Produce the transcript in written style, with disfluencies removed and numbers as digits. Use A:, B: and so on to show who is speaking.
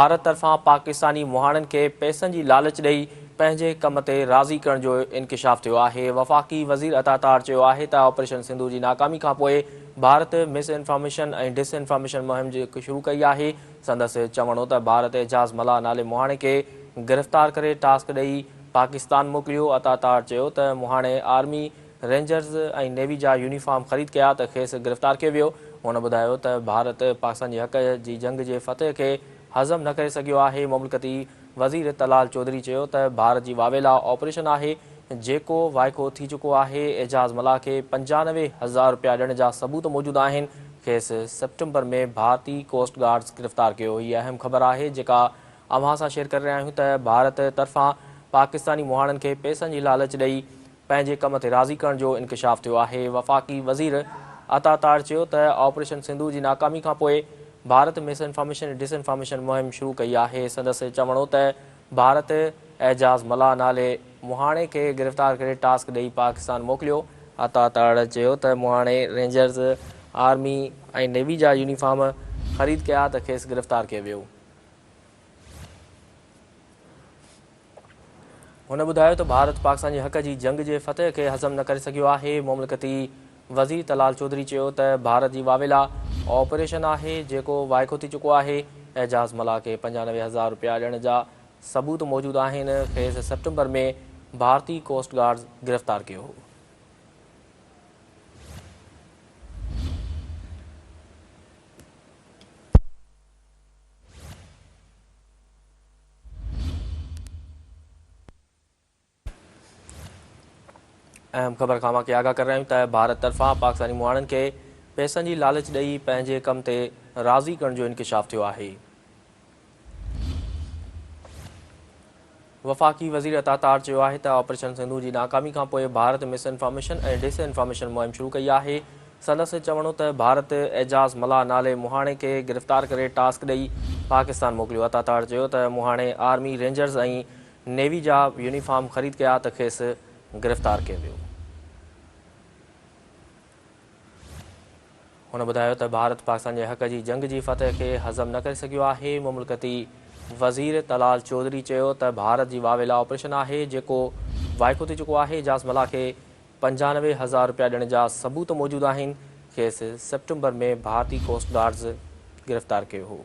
A: ڀارت طرفان پاڪستاني مهاڻن کي پئسن جي لالچ ڏئي پنهنجي ڪم تي راضي ڪرڻ جو انڪشاف ٿيو آهي. وفاقي وزير عطا تارڙ چيو آهي ته آپريشن سنڌو جي ناڪامي کانپوء ڀارت مس انفارميشن ۽ ڊس انفارميشن مهم شروع ڪئي آهي. سندس چوڻ هو ته ڀارت اعجاز ملاح نالي مهاڻي کي گرفتار ڪري ٽاسڪ ڏئي پاڪستان موڪليو. عطا تارڙ چيو ته مهاڻي آرمي، رينجرز ۽ نيوي جا يونيفارم خريد ڪيا ته کيس گرفتار ڪيو ويو. هن ٻڌايو ته ڀارت پاڪستان جي حق جي جنگ جي فتح کي هضم نه ڪري سگهيو آهي. مملڪتي وزير طلال چوڌري چيو ته ڀارت جي واويلا آپريشن آهي جيڪو وائکو ٿي چڪو آهي، اعجاز ملاح کي 95 هزار رپيا ڏيڻ جا ثبوت موجود آهن، کيس سيپٽمبر ۾ ڀارتي ڪوسٽ گارڊز گرفتار ڪيو. هي اهم خبر آهي جيڪا اوهان سان شيئر ڪري رهيا آهيون ته ڀارت طرفان پاڪستاني مهاڻن کي پئسن جي لالچ ڏئي پنهنجي ڪم تي راضي ڪرڻ جو انڪشاف ٿيو آهي. وفاقي وزير عطا تارڙ چيو ته آپريشن سنڌو جي ناڪامي کانپوء ڀارت مس انفارميشن ۽ ڊس انفارميشن مهم شروع ڪئي آهي. سندس چوڻ هو ته ڀارت اعجاز ملاح نالي مهاڻي کي گرفتار ڪري ٽاسڪ ڏئي پاڪستان موڪليو. عطا تارڙ چيو ته مهاڻي رينجرز، آرمي ۽ نيوي جا يونيفارم خريد ڪيا ته کيس گرفتار ڪيو ويو. هن ٻڌايو ته ڀارت پاڪستان جي حق جي جنگ جي فتح کي هضم نه ڪري سگهيو آهي. مملڪتي وزير طلال چوڌري چيو ته ڀارت جي واويلا آپريشن آهي جيڪو وائکو ٿي چڪو آهي، اعجاز ملاح کي 95 هزار رپيا ڏيڻ جا ثبوت موجود آهن، کيس سيپٽمبر ۾ ڀارتي ڪوسٽ گارڊز گرفتار ڪيو هو. اهم خبر کان اوهان کي آگاهه ڪري رهيا آهيون ته ڀارت طرفان پاڪستاني مهاڻن کي پئسن جي لالچ ڏئي پنهنجي ڪم تي راضي ڪرڻ جو انڪشاف ٿيو آهي. وفاقي وزير عطا تارڙ چيو آهي ته آپريشن سنڌو جي ناڪامي کانپوء ڀارت مس انفارميشن ۽ ڊس انفارميشن مهم شروع ڪئي آهي. سندس چوڻ هو ته ڀارت اعجاز ملاح نالي مهاڻي کي گرفتار ڪري ٽاسڪ ڏئي پاڪستان موڪليو. عطا تارڙ چيو ته مهاڻي آرمي، رينجرز ۽ نيوي جا يونيفارم خريد ڪيا ته کيس گرفتار ڪيو ويو. هن ٻڌايو ته ڀارت پاڪستان جي حق جي جنگ جي فتح کي هضم نه ڪري سگهيو آهي. مملڪتي وزير طلال چوڌري چيو ته ڀارت جي واويلا آپريشن آهي جيڪو وائکو ٿي چڪو آهي، اعجاز ملاح کي 95 هزار رپيا ڏيڻ جا ثبوت موجود آهن، کيس سيپٽمبر ۾ ڀارتي ڪوسٽ گارڊز گرفتار ڪيو هو.